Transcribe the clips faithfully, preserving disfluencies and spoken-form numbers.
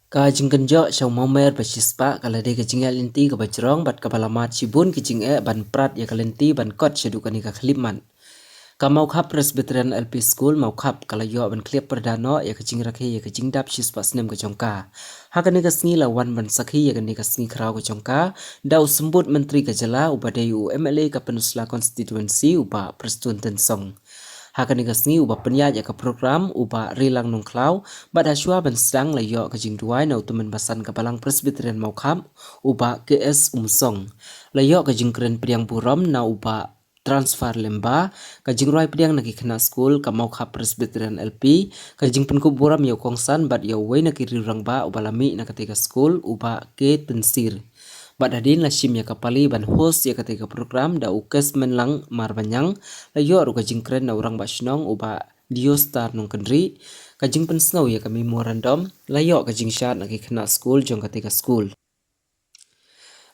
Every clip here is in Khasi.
Ka jingkynjoh sha u mawmer ba shispah ka la dei ka jingïaid lynti kaba jrong bad kaba la mad shibun ki jingeh ban prat ïa ka lynti ban kot shaduh kane ka khyllipmat. Ka Mawkhap Presbyterian L P School Mawkhap ka la ïoh ban khlieh pyrda noh ïa ka jingrakhe ïa ka jingdap shispah snem ka jong ka. Ha kane ka sngi la wan ban sakhi ïa kane ka sngi khraw ka jong ka da u Symbud Myntri ka jylla uba dei u M L A ka Pynursla Constituency u Bah Prestone Tynsong. Ha kane ka sngi uba pynïaid ïa ka program u Bah Rilang Nongkhlaw, bad hashwa ban sdang la ïoh ka jingduwai na u tymmen basan ka Balang Presbyterian Mawkhap u Bah K S Umsong. La ïoh ka jingkren pdiang burom na u Bah Transfer Lemba, ka jingrwai pdiang na ki khynnah skul ka Mawkhap Presbyterian L P, ka jingpynkup burom ïa u kongsan bad ïa uwei na ki riew rangbah uba la mih na katei ka skul u Bah K Tynsir. Bad hadien la shim ïa ka pali ban host ïa katei ka program da u Kesmenlang Marbaniang, la ïoh ruh ka jingkren na u Rangbah Shnong u Bah Diostar Nongkynrih, ka jingpynsngew ïa ka memorandum, la ïoh ka jingshad na ki khynnah skul jong katei ka skul.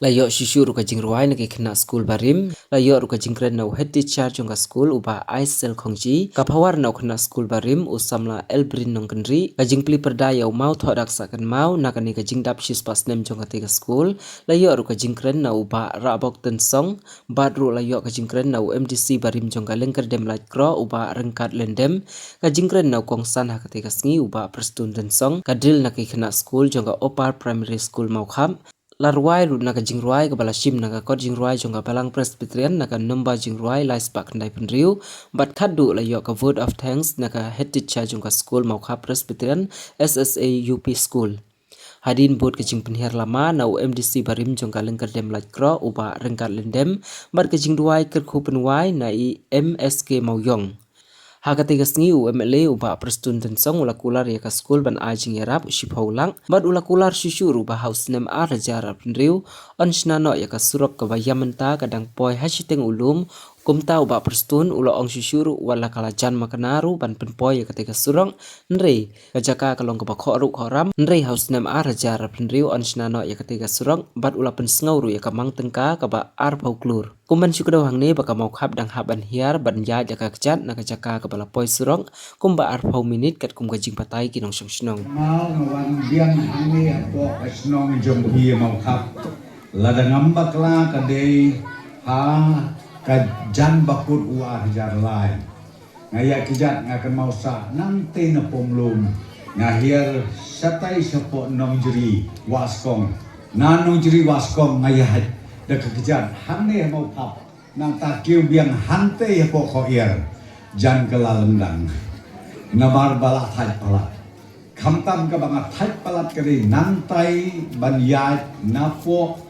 La ïoh shisha ruh ka jingrwai na ki khynnah skul barim, la ïoh ruh ka jingkren na u head teacher jong ka skul u Bah Aisel Khongji, ka phawar na u khynnah skul barim u samla Elbrin Nongkynrih, ka jingplie pyrda ïa u mawthoh dak sah kynmaw na kane ka jingdap shispah snem jong katei ka skul, la ïoh ruh ka jingkren na u Bah Rahbok Tynsong, bad ruh la ïoh ka jingkren na u M D C barim jong ka Lyngkyrdem Laitkroh u Bah Ryngkat Lyndem, ka jingkren na u kongsan ha katei ka sngi u Bah Prestone Tynsong, ka drill na ki khynnah skul jong ka Upper Primary School Mawkhap, la rwai ruh na ka jingrwai kaba la shim na ka kot jingrwai jong ka Balang Presbyterian na ka nombar jingrwai lai spah khyndai phew hynriew, bad khatduh la ïoh ka vote of thanks na ka head teacher jong ka skul Mawkhap Presbyterian S S A U P School. Hadien bud ka jingpynhiar lama na u M D C barim jong ka Lyngkyrdem Laitkroh u Bah Ryngkat Lyndem, bad ka jingduwai kyrkhu pynwai na i M S K Mawïong. Ha katei ka sngi u M L A u Bah Prestone Tynsong u la kular ïa ka skul ban ai jingïarap u shiphew lak, bad u la kular shisha ruh ba ha u snem ar hajar arphew hynriew yn shna noh ïa ka surok kaba ïa mynta ka dang poi ha shiteng u lum. Kumta u Bah Prestone u la ong shisha ruh wat la ka la jan makna ruh ban pynpoi ïa katei ka surok, hynrei ka jaka ka long kaba khohruh khohram, hynrei ha u snem ar hajar arphew hynriew yn shna noh ïa katei ka surok, bad u la pynsngew ruh ïa ka mang tyngka kaba arphew klur. Kum ban shu kdew hangne ba ka Mawkhap dang hap ban hiar ban ïaid ïa ka kjat na ka jaka kaba la poi surok kumba arphew minit katkum ka jingbatai ki nongshong shnong. Kynmaw nga wan biang hangne hapoh ka shnong jong phi Mawkhap. Lada ngam bakla ka dei ha ka jan bakut u ar hajar lai. Nga ïa kjat nga kynmaw sah nangtei na Pom Lum. Nga hiar shatai shapoh Nongjri Waskong. Na Nongjri Waskong nga ïa hait da ka kjat hangne ha Mawkhap. Nangta kiew biang hangtei hapoh Khohiar jan ka la lyndang. Namar ba la thait palat. Khamtam kaba nga thait palat ka dei nangtai ban ïaid napoh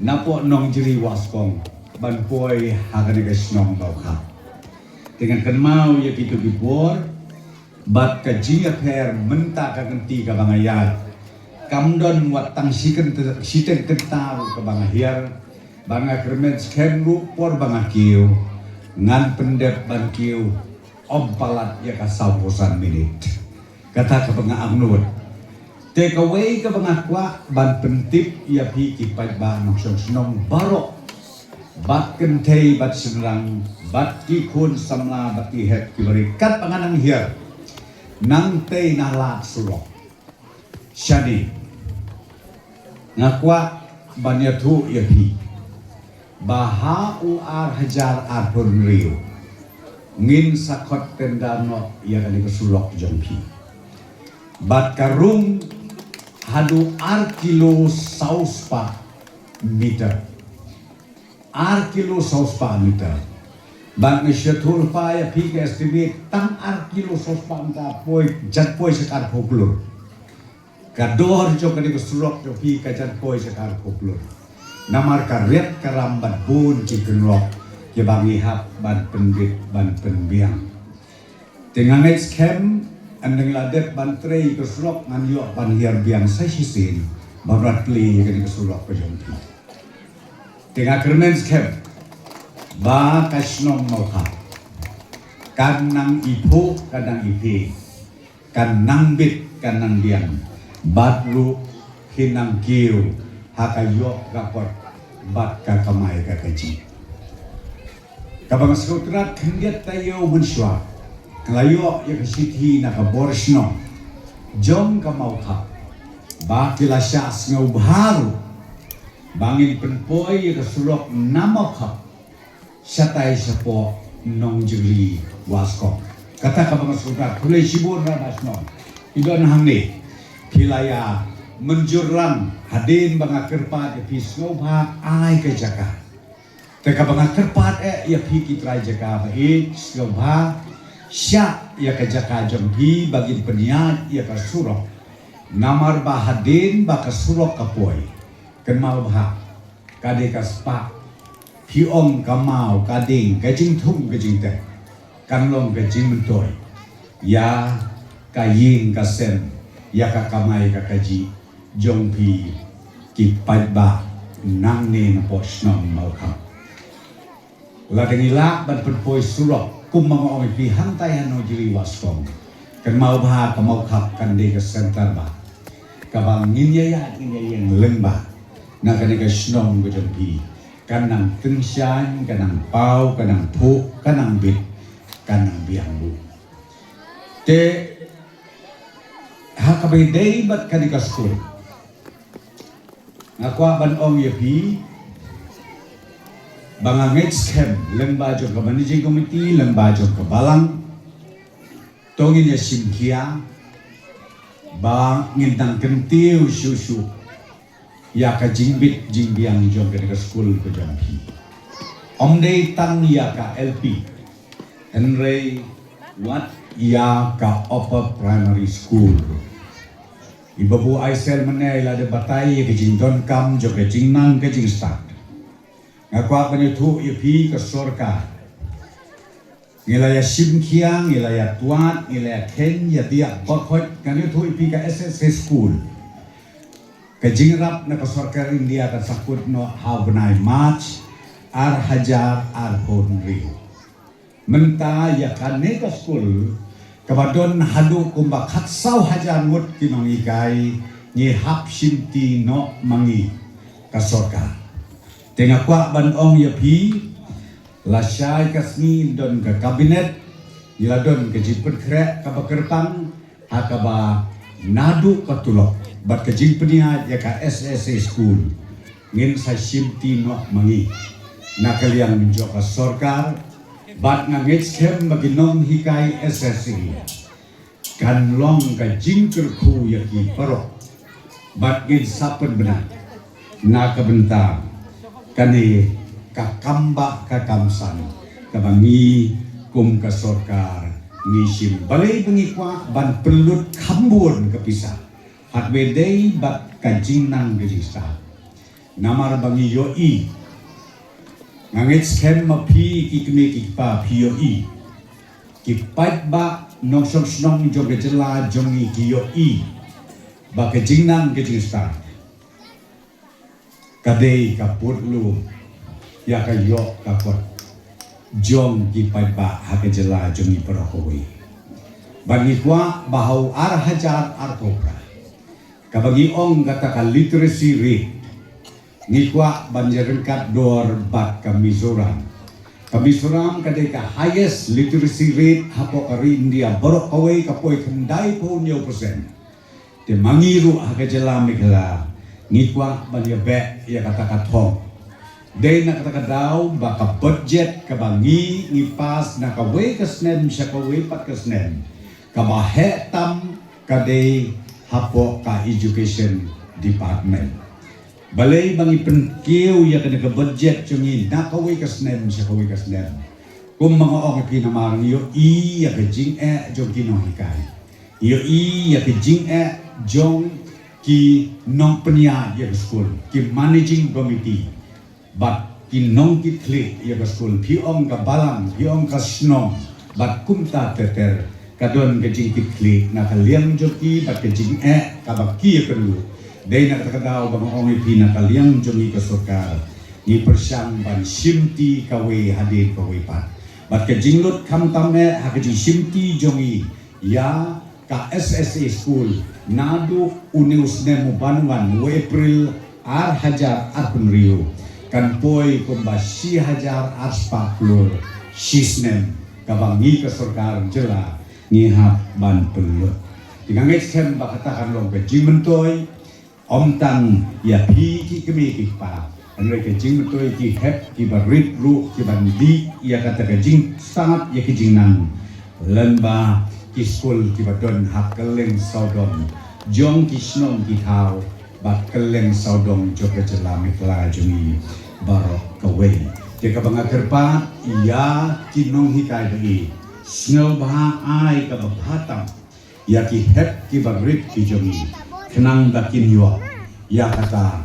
napoh Nongjri Waskong ban poi ha kane ka shnong Mawkhap. Te ngan kynmaw ïa kito ki por bad ka jingïapher mynta ka kynti kaba nga ïaid. Kam don wat tang shi kynta, shiteng kynta ruh kaba nga hiar, ba nga kyrmen skhem ruh por ba nga kiew, ngan pyndep ban kiew ym palat ïa ka sawphew san minit. Kata kaba nga angnud. Te kawei kaba nga kwah ban pyntip ïa phi ki paidbah nongshong shnong baroh, bad kynthei bad shynrang, bad ki khun samla bad ki hep ki barit, katba nga nang hiar nangtei na lad surok shane, nga kwah ban ïathuh ïa phi ba ha u ar hajar arphew hynriew ngin sa khot tender noh ïa kane ka surok jong phi. Bad ka rung haduh ar kilo saw spah meter. Ar kilo saw spah meter. Bad nga shu ïathuh lypa ïa phi ka estimate tang ar kilo saw spah meter poi, jan poi sha ka arphew klur. Ka dor jong kane ka surok jong phi ka jan poi sha ka arphew klur. Namar ka riat ka ram bad bun ki kynroh kiba ngi hap ban pynbit ban pynbiang. Te nga ngeit skhem, ynda nga la dep ban trei ka surok ngan ïoh ban hiar biang sa shisien ban rat plie ïa kane ka surok ka jong phi. Te nga kyrmen skhem ba ka shnong Mawkhap kan nang iphuh, kan nang iphieng, kan nang bit, kan nang biang, bad ruh phin nang kiew ha ka ïoh ka kot bad ka kamai ka kajih. Kaba nga sngewtynnat khyndiat taïew mynshuwa, nga la ïoh ïa ka shithi na ka bor shnong jong ka Mawkhap Ba ki la shah sngewbha ruh ba ngin pynpoi ïa ka surok na Mawkhap shatai shapoh Nongjri Waskong. Kata kaba nga sngewthuh, khublei shibun Rangbah Shnong. Phi don hangne, phi la ïa mynjur lang hadien ba nga kyrpad ïa phi, sngewbha ai ka jaka. Te kaba nga kyrpad eh ïa phi ki trai jaka ba ïeit, sngewbha shah ïa ka jaka jong phi ba ngin pynïaid ïa ka surok. Namar ba hadien ba ka surok ka poi, kynmaw bha, ka dei ka spah, phi ong ka maw, ka ding, ka jingthung, ka jingtep, kan long ka jingmyntoi ïa ka ïing ka sem, ïa ka kamai ka kajih jong phi ki paidbah nangne napoh shnong Mawkhap. Lada ngi lah ban pynpoi surok kumba nga ong ïa phi hangtai ha Nongjri Waskong, kynmaw bha ka Mawkhap kan dei ka center ba kaba ngin ïa ïaid, ngin ïa ïeng lyngba na kane ka shnong ka jong phi. Kan nang tyngshaiñ, kan nang paw, kan nang phuh, kan nang bit, kan nang biang buh. Te ha kaba ïadei bad kane ka skul, nga kwah ban ong ïa phi ba nga ngeit skhem lyngba jong ka managing committee, lyngba jong ka balang, to ngin ïa shim khia ba ngin nang kyntiew shuh shuh ïa ka jingbit jingbiang jong kane ka skul ka jong phi. Ym dei tang ïa ka L P, hynrei wat ïa ka upper primary school. I Babu Aisel mynne i la dep batai ïa ka jingdonkam jong ka jingnang ka jingstad. Nga kwah ban ïathuh ïa phi, ka sorkar ngi la ïa shim khia, ngi la ïa twad, ngi la ïa kheiñ ïa diah bakhoit. Ngan ïathuh ïa phi, ka S S A school, ka jingrap na ka sorkar India kan sa kut noh ha u bnai March ar hajar arphew hynriew. Mynta ïa kane ka skul kaba don haduh kumba khatsaw hajar ngut ki nonghikai, ngi hap shimti noh ma ngi, ka sorkar. Te nga kwah ban ong ïa phi, lashai ka sngi don ka cabinet, ngi la don ka jingpynkhreh kaba kyrpang ha kaba naduh ka tulop bad ka jingpynïaid ïa ka S S A school, ngin sa shimti noh ma ngi na ka liang jong ka sorkar. Bad nga ngeit skhem ba ki nonghikai S S A kan long ka jingkyrkhu ïa ki baroh. Bad ngin sa pynbna na ka bynta kane ka kam ba ka kam san kaba ngi kum ka sorkar ngi shim. Balei ba ngi kwah ban pynlut kham bun ka pisa, haba ïadei bad ka jingnang ka jingstad? Namar ba ngi ïohi, nga ngeit skhem ma phi ki kmie ki kpa phi ïohi, ki paidbah nongshong shnong jong ka jylla jong ngi ki ïohi ba ka jingnang ka jingstad ka dei ka pud lum ïa ka ïoh ka kot jong ki paidbah ha ka jylla jong ngi baroh kawei. Bad ngi kwah ba ha u ar hajar arphew phra, kaba ngi ong kata ka literacy rate, ngi kwah ban ïa ryngkat dor bad ka Mizoram. Ka Mizoram ka dei ka highest literacy rate hapoh ka ri India baroh kawei, ka poi khyndai phew hynñiew percent. Te ma ngi ruh ha ka jylla Meghalaya ngi kwah ban ïa beh ïa kata ka thong. Dei na kata ka daw ba ka budget kaba ngi ngi pass na kawei ka snem sha kawei pat ka snem, kaba heh tam ka dei hapoh ka education department. Balei ba ngi pynkiew ïa kane ka budget jong ngi na kawei ka snem sha kawei ka snem? Kum ba nga ong ïa phi, namar ngi ïohi ïa ka jingeh jong ki nonghikai, ngi ïohi ïa ka jingeh jong ki nongpynïaid ïa ka skul, ki managing committee, bad ki nongkitkhlieh ïa ka skul. Phi ong ka balang, phi ong ka shnong, bad kumta ter ter, ka don ka jingkitkhlieh na ka liang jong ki bad ka jingeh kaba ki ïa kynduh. Dei na kata ka daw ba nga ong ïa phi, na ka liang jong ngi ka sorkar ngi pyrshang ban shimti kawei hadien kawei pat. Bad ka jinglut khamtam eh ha ka jingshimti jong ngi ïa ka S S A school naduh une u snem uban wan, u April ar hajar arphew hynriew, kan poi kumba shi hajar arspah klur shi snem, kaba ngi ka sorkar jylla ngi hap ban pynlut. Te nga ngeit skhem ba kata kan long ka jingmyntoi Ym tang ïa phi ki kmie ki kpa, hynrei ka jingmyntoi ki hep ki barit ruh ki ban dih ïa kata ka jingstad ïa ki jingnang. Lem bad ki skul ki ba don ha kylleng sawdong jong ki shnong ki thaw bad kylleng sawdong jong ka jylla Meghalaya jong ngi baroh kawei. Te kaba nga kyrpad ïa ki nonghikai ba ïeit, sngewbha ai kaba bha tam ïa ki hep ki barit ki jong ngi, khnang ba kin ïoh ïa kata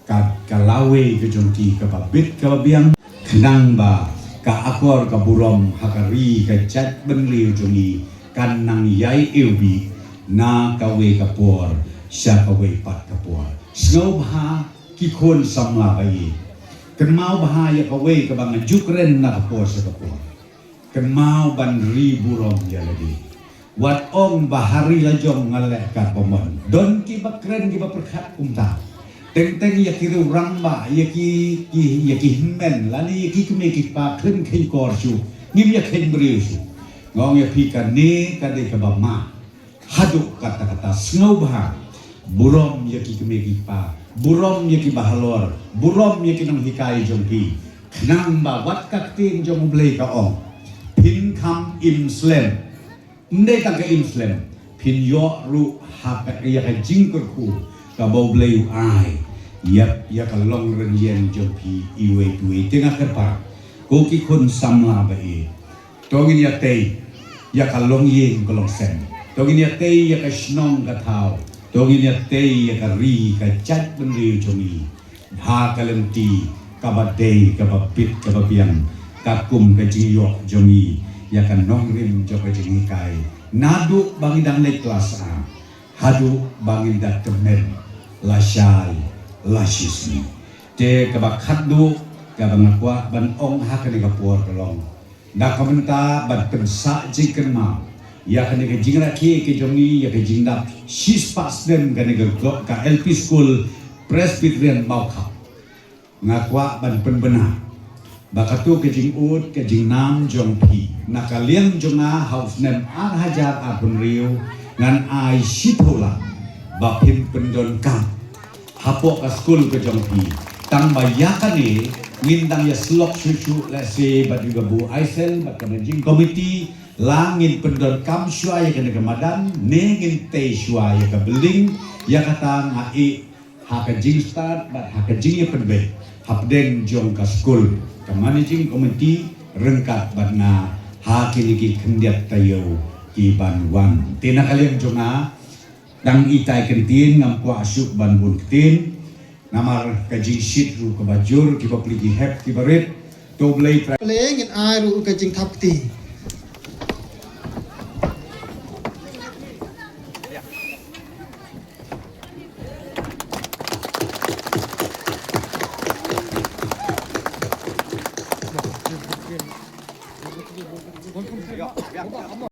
ka, ka lawei ka jong ki kaba bit kaba biang, khnang ba ka akor ka burom ha ka ri ka jaitbynriew jong ngi kan nang ïai ïohi na kawei ka por sha kawei pat ka por. Sngewbha ki khun samla ba ïeit, kynmaw bha ïa kawei kaba nga ju kren na ka por sha ka por. Kynmaw ban ri burom ïa lade. Wat ong ba ha ri la jong nga leh katba mon. Don ki ba kren ki ba pyrkhat kumta. Teng teng ïa ki riewrangbah, ïa ki, ki, ïa ki hynmen lane ïa ki kmie ki kpa khlem kheiñ kor shuh, ngim ïa kheiñ briew shuh. Nga ong ïa phi kane ka dei kaba ma. Haduh katta katta sngewbha burom ïa ki kmie ki kpa, burom ïa ki bahalor, burom ïa ki nonghikai jong phi, khnang ba wat ka ktien jong U Blei ka ong, phin kham im slem. Ym dei tang ka im slem, phin ïoh ruh ha ka, ïa ka jingkyrkhu kaba U Blei u ai ïa, ïa ka longrynïeng jong phi iwei pa iwei. Te nga kyrpad, ko ki khun samla ba ïeit, to ngin ïa tei ïa ka longïing ka longsem. To ngin ïa tei ïa ka shnong ka thaw. To ngin ïa tei ïa ka ri ka jaitbynriew jong ngi ha ka lynti kaba dei kaba bit kaba biang, katkum ka jingïoh jong ngi ïa ka nongrim jong ka jinghikai, naduh ba ngi dang leit klas A haduh ba ngin da tymmen lashai lashisngi. Te kaba khatduh kaba nga kwah ban ong ha kane ka por ka long, da ka bynta ban pynsah jingkynmaw ïa kane ka jingrakhe ka jong ngi ïa ka jingdap shispah snem kane ka, ka L P School Presbyterian Mawkhap. Nga kwah ban pynbna ba kato ka jingud ka jingnam jong phi, na ka liang jong nga ha u snem ar hajar arphew hynriew ngan ai shiphew lak ba phin pyndonkam hapoh ka skul ka jong phi. Tang ba ïa kane ngin dang ïa slok shuh shuh lehse bad ïa ka Babu Aisel bad ka managing committee, la ngin pyndonkam shuwa ïa kane ka madan ne ngin tei shuwa ïa ka building. Ïa kata nga ïeh ha ka jingstad bad ha ka jingïapynbeit hapdeng jong ka skul, ka managing committee ryngkat bad nga ha kine ki khyndiat taïew ki ban wan. Te na ka liang jong nga, dang itai kyntien, ngam kwah shuh ban bun ktien namar ka jingshit ruh kaba jur, ki bapli ki hep ki barit. To Blei Trai. Blei, ngin ai ruh ka jingthap kti.